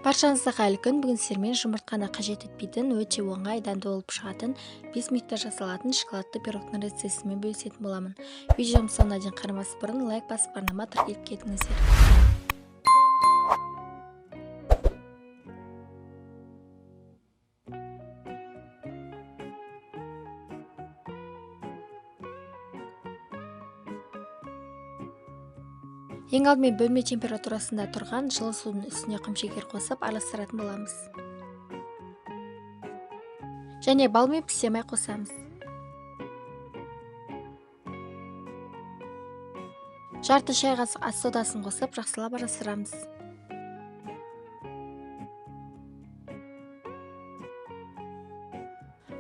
Баршаңызға қайырлы күн. Бүгін сіздермен жұмыртқаны қажет етпейтін, өте оңай дәмді болып шығатын, 5 минутта жасалатын шоколадты пирогтың рецептімен бөлісетін боламын. Видеомның соңына дейін қарамас бұрын лайк басып, арнама тіркеліп кетіңіздер. Ең алдымен бөлме температурасында тұрған жылы судың үстіне құмшекер қосып араластыратын боламыз. Және бал мен пісте май қосамыз. Жарты шай қасық ас содасын қосып жақсылап араластырамыз.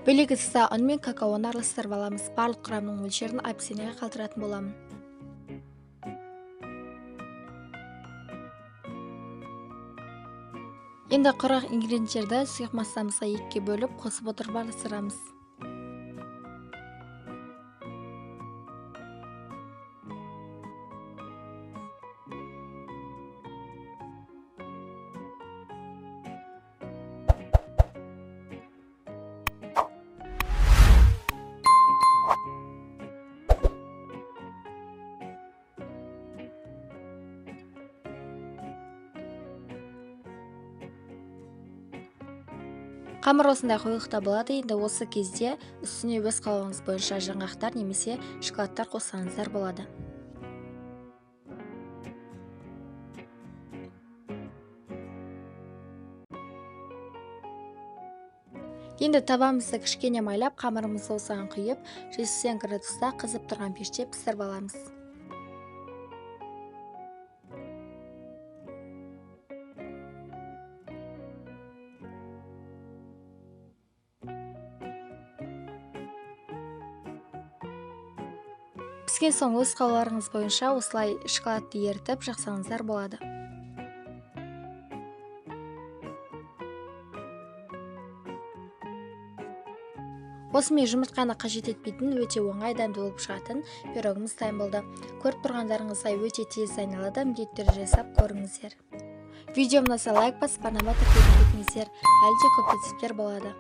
Бөлек ыдыста ұн мен какаоны араластырып аламыз. Барлық құрамның мөлшерін описаниеге қалдыратын боламын. Енді құрғақ ингредиенттерді сұйық массамызға екіге бөліп қосып отырып араластырамыз. Қамыр осындай қоюлықта болады. Енді осы кезде үстіне өз қалауыңыз бойынша жаңғақтар немесе шоколадтар қоссаңыздар болады. Енді табамызды кішкене майлап, қамырымызды осыған құйып, 180 градуста қызып тұрған пеште пісіріп аламыз. Піскен соң өз қалауларыңыз бойынша осылай шоколадты ерітіп жақсаңыздар болады. Осымен жұмыртқаны қажет етпейтін, өте оңай дәмді болып шығатын пирогымыз дайын болды. Көріп тұрғандарыңыздай өте тез дайындалады, міндетті түрде жасап көріңіздер. Видео ұнаса лайк басып, арнама тіркеліп кетіңіздер. Әлі де көп рецепттер болады.